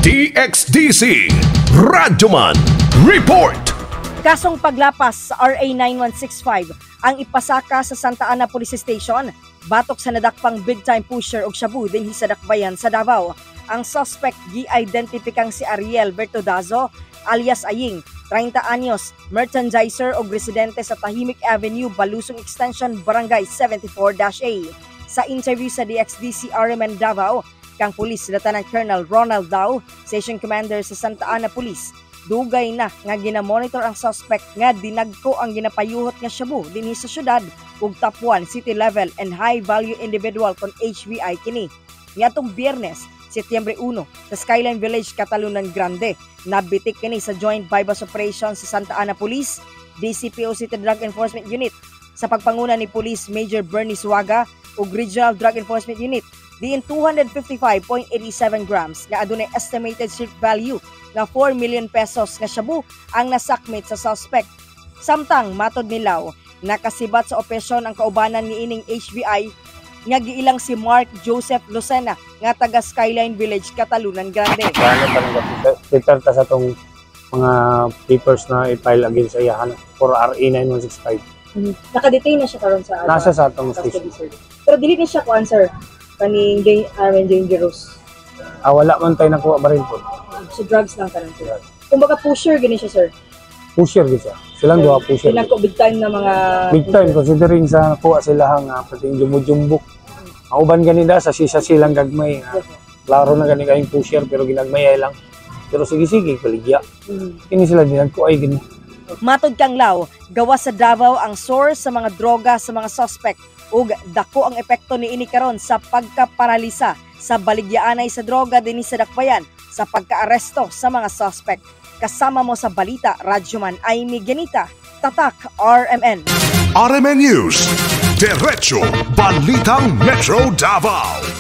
DXDC Radyoman Report. Kasong paglapas sa RA 9165 ang ipasaka sa Santa Ana Police Station batok sa nadakpang big time pusher og shabu dinhi sa Dakbayan sa Davao. Ang suspect gi-identipikang si Ariel Bertodazo alias Aying, 30 anyos, merchandiser og residente sa Tahimik Avenue, Balusong Extension, Barangay 74-A. Sa interview sa DXDC RMN Davao, kang Police Lieutenant Colonel Ronald Dow, Station Commander sa Santa Ana Police, dugay na nga ginamonitor ang suspect nga dinagko ang ginapayuhot nga shabu dinhi sa syudad ug top 1 city level and high value individual kon HVI kini. Niadtong Biyernes, Setyembre 1, sa Skyline Village, Catalunan Grande, nabitik kini sa joint buy-bust operation sa Santa Ana Police, DCPO City Drug Enforcement Unit sa pagpanguna ni Police Major Bernie Suaga ug Regional Drug Enforcement Unit, diin 255.87 grams nga adunay estimated street value nga 4 million pesos nga shabu ang nasakmit sa suspect. Samtang matod ni Lau, nakasibat sa operasyon ang kaubanan ni ining HVI nga giilang si Mark Joseph Lucena nga taga Skyline Village, Catalunan Grande. Ano pa nang prepare ta sa atong mga papers na i-file against sa iyahan for RA 9165. Naka-detain na siya karon sa Nasa sa atong station. Sir. Pero dili na siya kuan, sir, kaning I mean, dangerous. Ah, wala man tayo nakuha ba rin po. So drugs lang karon, sir. Kumbaga pusher gani siya, sir. Pusher gid siya. Silang duha pusher. Pinagko big time na mga Big time considering sa nakuha sila nga pati jumbo-jumbo. Ang uban ganida sa sisa silang gagmay nga. Klaro na gani kayong pusher pero ginagmay ay lang. Pero sige sige baligya. Kini sila dinagko ay gini. Matod kang Law, gawa sa Davao ang source sa mga droga sa mga suspect ug dako ang epekto niini karon sa pagkaparalisa sa baligyaanay sa droga dinhi sa Dakbayan sa pagkaaresto sa mga suspect. Kasama mo sa balita, Radyoman Amy Ganita, Tatak RMN. RMN News. Diretso Balitang Metro Davao.